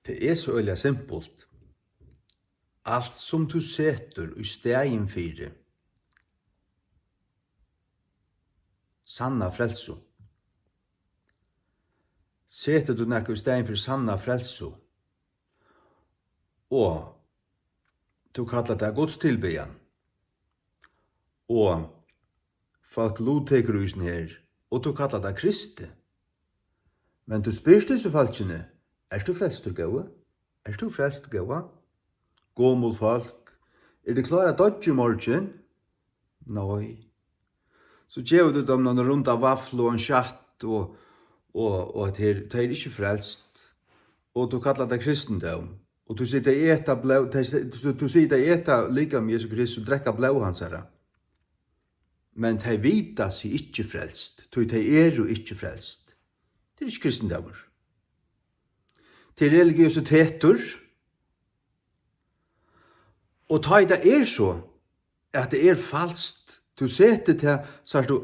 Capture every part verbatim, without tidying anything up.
Tað er so øgiliga simpult. Alt sum tú setur í staðin fyri sanna frelsu. Setur tú nakað í staðin fyri sanna frelsu, og tú kallar tað gudstilbiðjan, og fólk luttekur í hesum her, og tú kallar tað kristið. Men tú spyrst hesi fólkini: Ert tú frelstur, góði? Ert tú frelst, góða? Gomul fólk, eru tit klár at doyggja í morgin? Nei. So gevur tú teimum eina runda vaflu og ein skjatt og, og, og at her, tey eru ikki frelst. Og tú kallar tað kristindóm. Og tú sigur, tey eta blóð, tey, tú, tú sigur, tey eta likam Jesu Krist og drekka blóð hansara. Men tey vita seg ikki frelst, tí tey eru ikki frelst. Tað er ikki kristindómur. Tað er religiøsitetur. Og tá ið tað er so, at tað er falskt, tú setur tað, sært tú,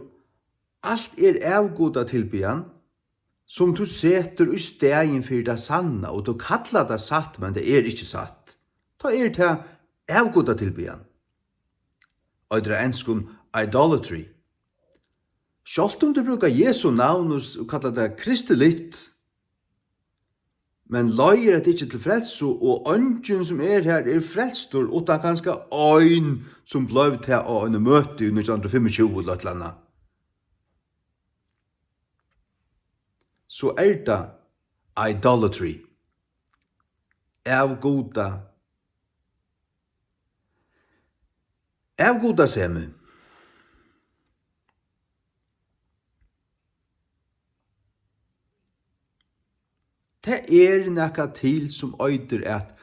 alt er avgudatilbiðjan, sum tú setur í staðin fyri tað sanna, og tú kallar tað satt, men tað er ikki satt. Tá er tað avgudatilbiðjan. Eitur á enskum idolatry. Sjálvt um tú brúkar Jesu navn og s-, og kallar tað kristiligt, men leiðir hetta ikki til frelsu, og eingin sum er har er frelstur, uttan kanska ein sum bleiv tað á einum møti í nítjan hundrað og fimmogtjúgu ella eitt ella annað, so er tað idolatry. Avguda, avgudasemi. Tað er nakað til, sum eitur at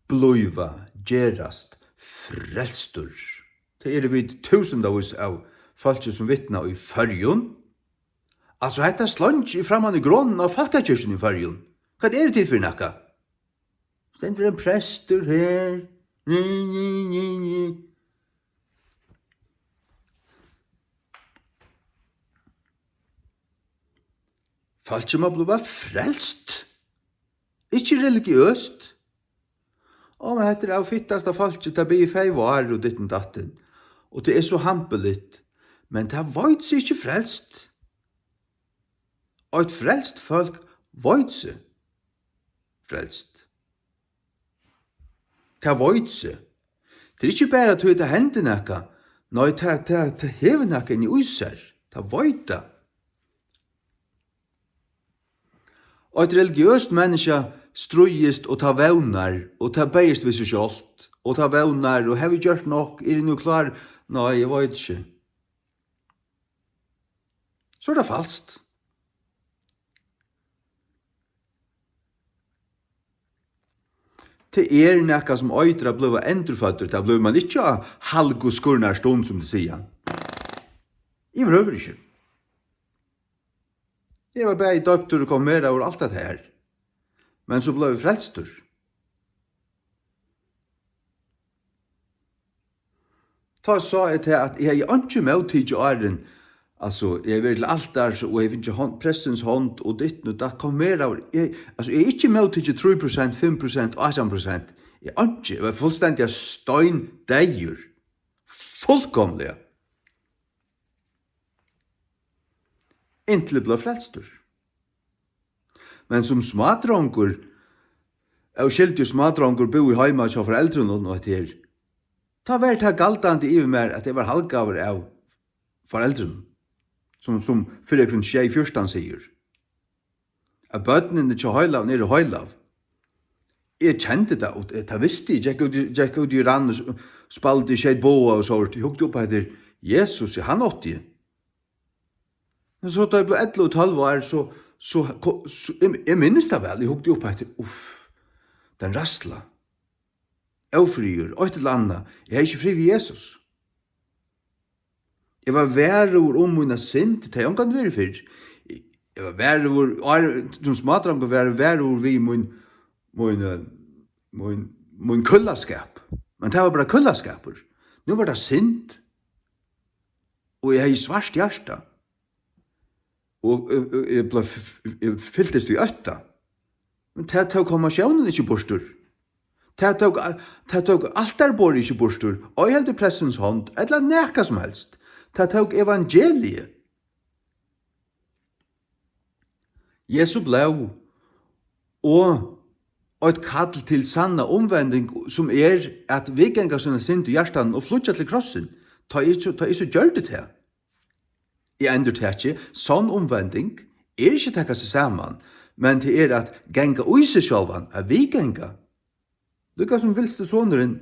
blíva, gerast frelstur. Tað eru vit túsundavís av fólki, sum vitna í Føroyum. Altso, hetta sleingi eg framman í gronuna á Fólkakirkjuni í Føroyum. Hvat eru tit fyri nakað? Stendur ein prestur her. Ni, ni, ni, ni. Fólkið má blíva frelst. Ikki religiøst. Ó, men hetta er av fittasta fólki, tað biði feyv ár og ditten datten. Og tað er so hampiligt. Men tað veit seg ikki frelst. Eitt frelst fólk veit seg frelst. Tað veit seg. Tað er ikki bara tí, at tað hendir nakað. Nei, tað, tað, tað hevur nakað inni í sær. Tað veit tað. Og eitt religiøst menniskja stríðist, og tað vónar, og tað berjist við seg sjálvt, og tað vónar, og havi eg gjørt nokk, eri eg nú klár? Nei, eg veit ikki. So er tað falskt. Tað er nakað sum eitur at blíva endurføddur. Tað blívur mann ikki á halgu skurnar stund, sum tey siga. Yvirhøvur ikki. Eg var bæði doyptur og konfirmeraður og alt tað har. Men so bleiv eg frelstur. Tá sá eg tað, at eg hevði einki móttikið áðrenn, altso, eg hevði verið til altars, og eg hevði fingið hond, prestins hond, og ditt og datt, konfirmeraður. Eg, altso, eg hevði ikki móttikið trý prosent, fimm prosent, átjan prosent. Eg einki, eg var fullstendiga steindeyður. Fullkomiliga. Inntil eg bleiv frelstur. Men sum smádrongur, óskyldigur smádrongur, búði heima hjá foreldrunum og hetta her, tá var tað galdandi yvir mær, at eg var halgaður av foreldrunum, sum, sum Fyrra Korint sjey fjúrtan sigur, at børnini hjá heilagan eru heilag. Eg kendi tað, og tað visti eg, gekk út, gekk út í rann og s-, spældi, skeyt boga og sovorðið. Eg hugdi upp eftir, Jesus, ja, hann átti eg. Men so tá eg bleiv ellivu, tólv ár, so, so, ko-, so eg, eg minnist tað væl, eg hugdi upp eftir, uff, tann ræðsla, ófriður, eitt ella annað, eg hevði ikki frið við Jesus. Eg var varugur um mína synd, tað hevði ongantíð verið fyrr. Eg var varugur, ár-, sum smádrongur var eg varugur við mín, mín, eh, mín, mín kúlaskap. Men tað var bara kúlaskapur. Nú var tað synd. Og eg hevði svart hjarta. Og eg, eg, eg bleiv f-, f-, eg fyltist í ótta. Men tað tók konfirmatiónin ikki burtur. Tað tók, tað tók altarborðið ikki burtur, ei heldur prestins hond, ella nakað sum helst. Tað tók evangeliið. Jesu blóð og eitt kall til sanna umvending, sum er at viðganga sína synd í hjartanum og flýggja til krossin, tá eg so, tá eg so gjørdi tað. Eg endurtaki, sonn umvending er ikki at taka seg saman, men tað er at ganga í seg sjálvan, at viðganga. Líka sum vilsti sonurin,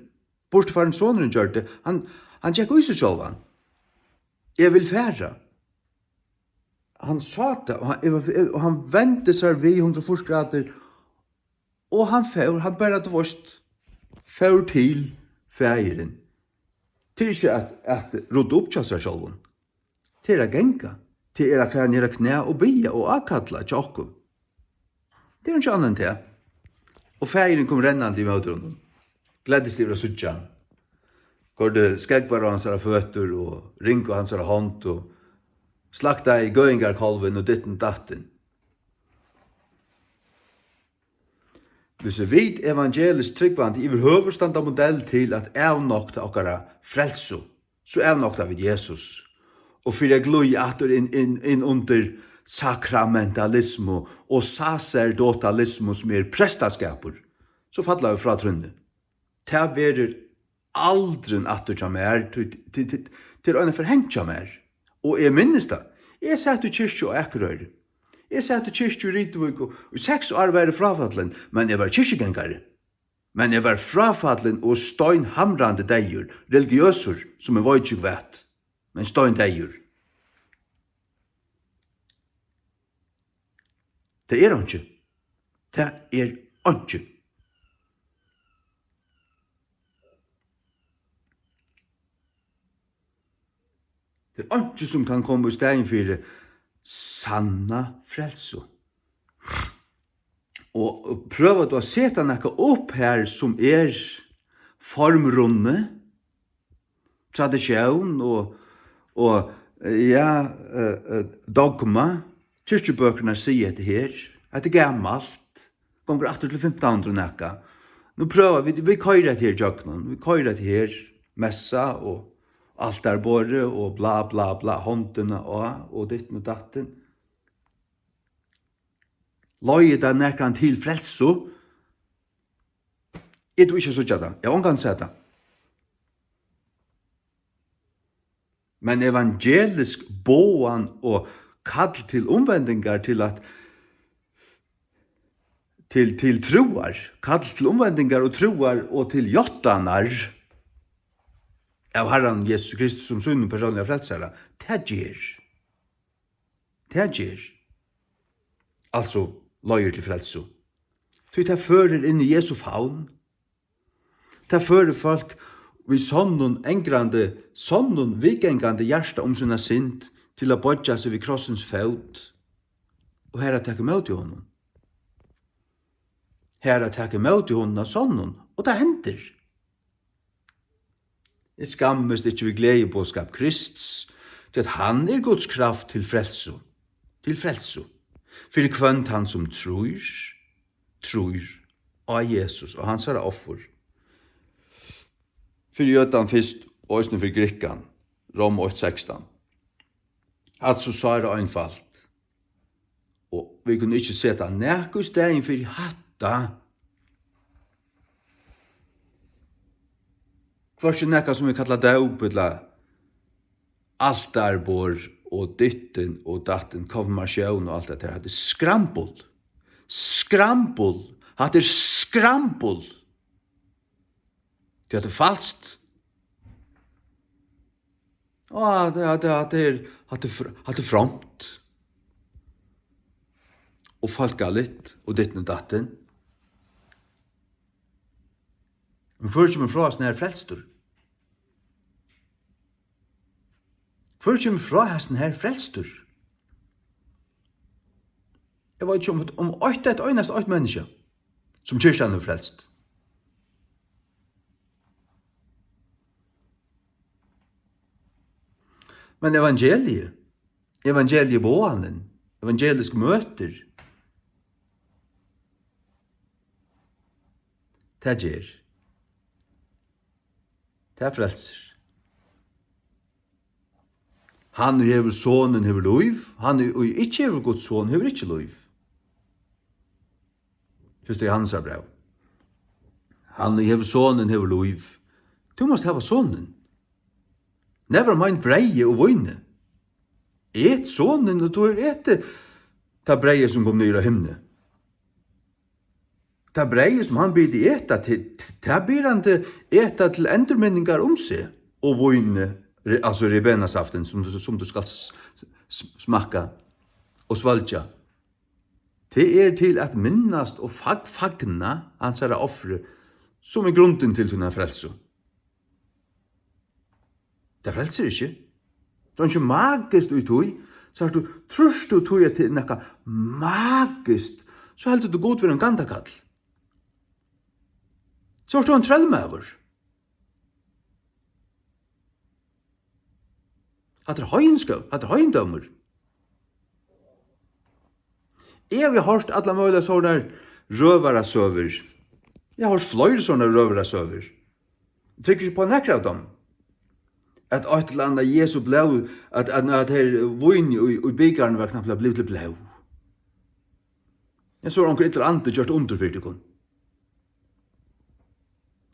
burturfarin sonurin gjørdi, hann, hann gekk í seg sjálvan. Eg vil fara. Hann sá tað, og hann, eg var, og hann vendi sær við hundrað og fýrs gradir, og hann fór, hann bara, tú veist, fór til faðirin. Tað er ikki at, at rudda upp hjá sær sjálvum. Tað er at ganga. Tað er at fara niður á knæ og biðja og ákalla hjá okkum. Tað er ikki annað enn tað. Og faðirin kom rennandi ímóti honum. Gleddist yvir at síggja hann. Koyrdi skógvar á hansara føtur og ring á hansara hond og slaktaði gøðingarkálvin og dittin dattin. Hvis vit evangelisk trúgvandi yvirhøvur standa modell til at avnokta okkara frelsu, so avnokta vit Jesus. Og fyri at glíða aftur inn, inn, inn undir sakramentalismu og saserdotalismu, sum er prestaskapur, so falla vit frá trúnni. Tað verður aldrin aftur hjá mær, tí, tí, tí, tí er einaferð hent hjá mær. Og eg minnist tað. Eg sat í kirkju á Akureyri. Eg sat í kirkju í Rituvík og í seks ár var eg fráfallin, men eg var kirkjugangari. Men eg var fráfallin og steinhamrandi deyður, religiøsur, sum eg veit ikki hvat, men steindeyður. Tað er einki. Tað er einki. Tað er einki, sum kann koma í staðin fyri sanna frelsu. Og prøvar tú at seta nakað upp her, sum er formrunnið, tradisjón og, og, ja, eh, eh, dogma. Kirkjubøkurnar siga hetta her. Hetta er gamalt. Gongur aftur til fimtan hundrað og nakað. Nú prøva vit, vit koyra hetta her ígjøgnum. Vit koyra hetta her, messa og altarborðið og bla, bla, bla, hondina á og dittin og dattin. Leiðir tað nakran til frelsu? Eg dugi ikki at síggja tað. Eg havi ongantíð sæð tað. Men evangelisk boðan og kall til umvendingar, til at, til, til trúar, kall til umvendingar og trúar og til játtanar av Harranum Jesus Kristus sum sínum persónliga frelsara, tað ger. Tað ger. Altso, leiðir til frelsu. Tí tað førir inn í Jesu favn. Tað førir fólk við sonnum, angrandi, sonnum, viðgangandi hjarta um sína synd til at boyggja seg við krossins fót og har at taka ímóti honum. Har at taka ímóti honum av sonnum, og tað hendir. Eg skammist ikki við gleðiboðskap Krists, tí at hann er Guds kraft til frelsu, til frelsu, fyri hvønn tann sum trýr, trýr á Jesus og hansara offur. Fyri jødan fyrst og eisini fyri grikkan, Rom eitt sekstan. Altso, so er tað einfalt. Og vit kunnu ikki seta nakað í staðin fyri hatta. Hvørki nakað sum vit kalla dóp ella altarborð og dittin og dattin, konfirmatión og alt hetta her. Hatta er skrambul. Skrambul. Hatta er skrambul. Tí hatta er falskt. Á, hatta, hatta, hatta er, hatta er fr-, hatta er fromt. Og fólkaligt, og dittin og dattin. Men hvør kemur frá hasum her frelstur? Hvør kemur frá hasum her frelstur? Eg veit ikki um, um eitt, eitt einasta eitt menniskja, sum kirkjan hevur frelst. Men evangeliið, evangelieboðanin, evangelisk møtir, Tað ger. Tað frelsir. Hann, ið hevur Sonin, hevur lív. Hann, ið, ið ikki hevur Guds Son, hevur ikki lív. Fyrsta Jóhannesar bræv. Hann, ið hevur Sonin, hevur lív. Tú mást hava Sonin. Never mind breyðið og vínið. Et Sonin, og tú hevur etið tað breyðið, sum kom niður av himni. Tað breyðið, sum hann biður eta, til, tað biður hann til eta til endurminningar um seg, og vínið, re-, altso rebenasaftin, sum tú, sum tú skalt s-, s-, smakka og svølgja. Tað er til at minnast og fag-, fagna hansara ofri, sum er grundin til tína frelsu. Tað frelsir ikki. Tað er ikki magiskt í tí. Sært tú, trýrt tú tí, at tað er nakað magiskt, so heldur tú Gud vera ein gandakall. So ert tú ein trøllmaður. Hatta er heiðinskap, hatta er heiðindómur. Eg havi hoyrt allar møguligar sovorðnar røvarasøgur. Eg havi hoyrt fleiri sovorðnar røvarasøgur. Trúgvi ikki upp á nakra av teimum. At eitt ella annað Jesu blóð, at, at, at her vín í, í bikaranum var knappliga blivið til blóð. Ja, so er onkur illur andi gjørt undur fyri tykkum.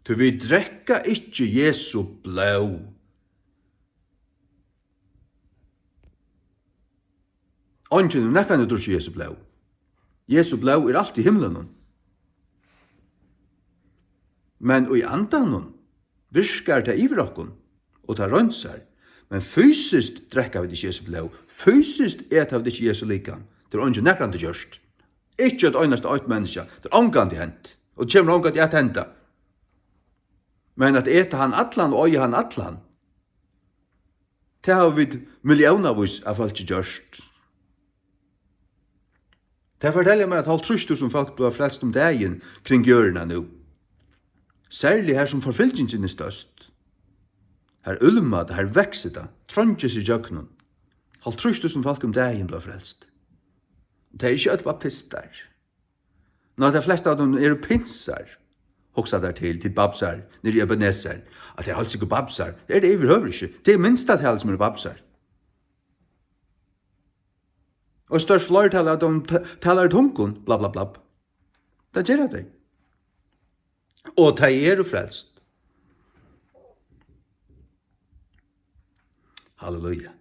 Tí vit drekka ikki Jesu blóð. Eingin hevur nakrantíð drukkið Jesu blóð. Jesu blóð er altíð í himlunum. Men í andanum virkar tað yvir okkum, og tað reinsar. Men fysiskt drekka vit ikki Jesu blóð. Fysiskt eta vit ikki Jesu likam. Tað er eingin nakrantíð gjørt. Ikki eitt einasta eitt menniskja. Tað er ongantíð hent. Og kemur ongantíð at henda. Men at eta hann allan og eiga hann allan, tað hava vit milliónavís av fólki gjørt. Tað fortelja mær, at hálvtrýss túsund fólk blíva frelst um dagin kring jørðina nú. Serliga har, sum forfylgingin er størst. Har úlmar tað, har veksur tað, treingir seg ígjøgnum. Hálvtrýss túsund fólk um dagin blíva frelst. Og tað eru ikki øll baptistar. Ná, tey flestu av teimum eru pinsar, hugsa tær til, tit babsar, niðri í Ebenezer, at tey halda seg babsar. Tað eru tey yvirhøvur ikki. Tað er minsta talið, sum eru babsar. Og stórt fleirtal av teimum ta-, talar í tungum, bla, bla, bla. Tað gera tey. Og tey eru frelst. Halleluja.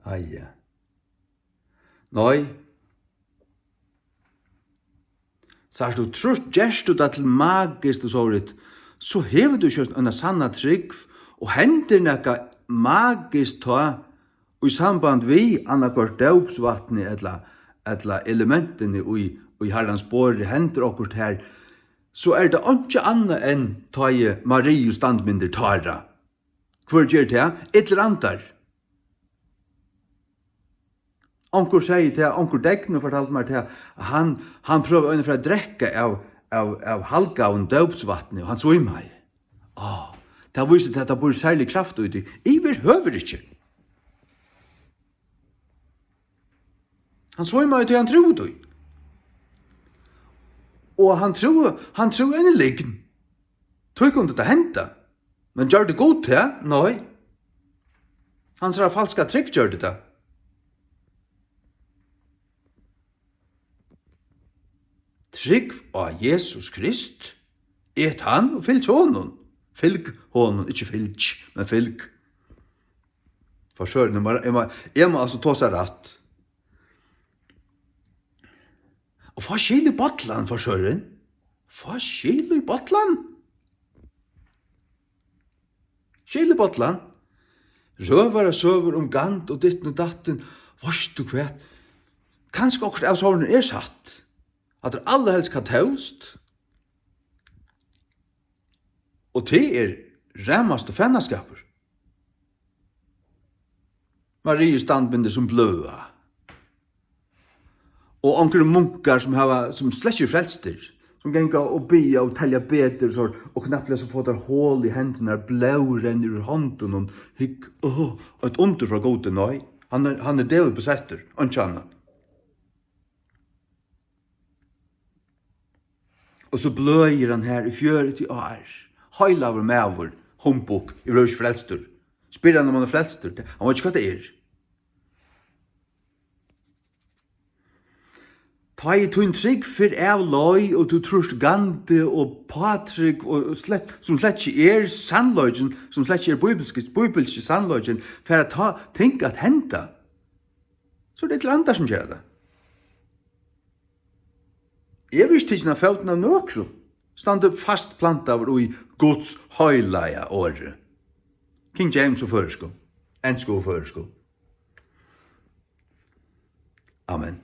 Ai, ja. Nei. Sært tú, trýrt, gert tú tað til magiskt og sovorðið, so hevur tú ikki eina sanna trúgv, og hendir nakað magiskt tá, í samband við annaðhvørt dópsvatnið ella, ella elementini í, í Harrans borði, hendir okkurt har, so er tað einki annað enn tá ið Mariu standmyndir tára. Hvør ger tað? Illir andar. Onkur segði tað, onkur degni fortaldi mær tað, at hann, hann prøvaði eina ferð at drekka av, av, av halgaðum dópsvatni, og hann svímaði. Á, tað vísir tað, at tað býr serlig kraft í tí. Yvirhøvur ikki. Hann svímaði, tí hann trúði tí. Og hann trúði, hann trúði eini lygn. Tí kundi tað henda. Men gjørdi Gud tað? Nei. Hansara falska trúgv gjørdi tað. Trúgv á Jesus Krist. Et hann og fylg honum. Fylg honum, ikki fylg, men fylg. For søren, eg má, eg má, eg má altso tosa rætt. Og fá skil í bollan, for søren. Fá skil í bollan. Skil í bollan. Røvarasøgur um gand og ditten og datten. Veitst tú hvat? Kanska okkurt av sovorðnum er satt. Hatta er allarhelst katólskt. Og tað er ramasti fanaskapur. Mariu standmyndir sum bløða. Og onkrir munkar sum hava, sum slett ikki eru frelstir, sum ganga og biðja og telja betur, so, og knappliga so fáa teir hol í hendurnar, blóð rennur úr hondunum. Hygg, áh, eitt undur frá Gudi, nei. Hann er, hann er dævulbesettur, einki annað. Og so bløðir hann her í fjøruti ár. Heilagur maður, humbug, eg verði ikki frelstur. Spyr hann um hann er frelstur. Hann veit ikki, hvat tað er. Tá ið tín trúgv fer av leið, og tú trýrt Gandhi og Pátrek, og, og slett, sum slett ikki er sannleikin, sum slett ikki er bíbilski, bíbilski sannleikin, fara tá ting at henda, so er tað til andar, sum gera tað. Eg verði ikki tikin av fótum av nøkrum. Standi fastplantaður í Guds heilaga orði. King James og føroysku, ensku og føroysku. Amen.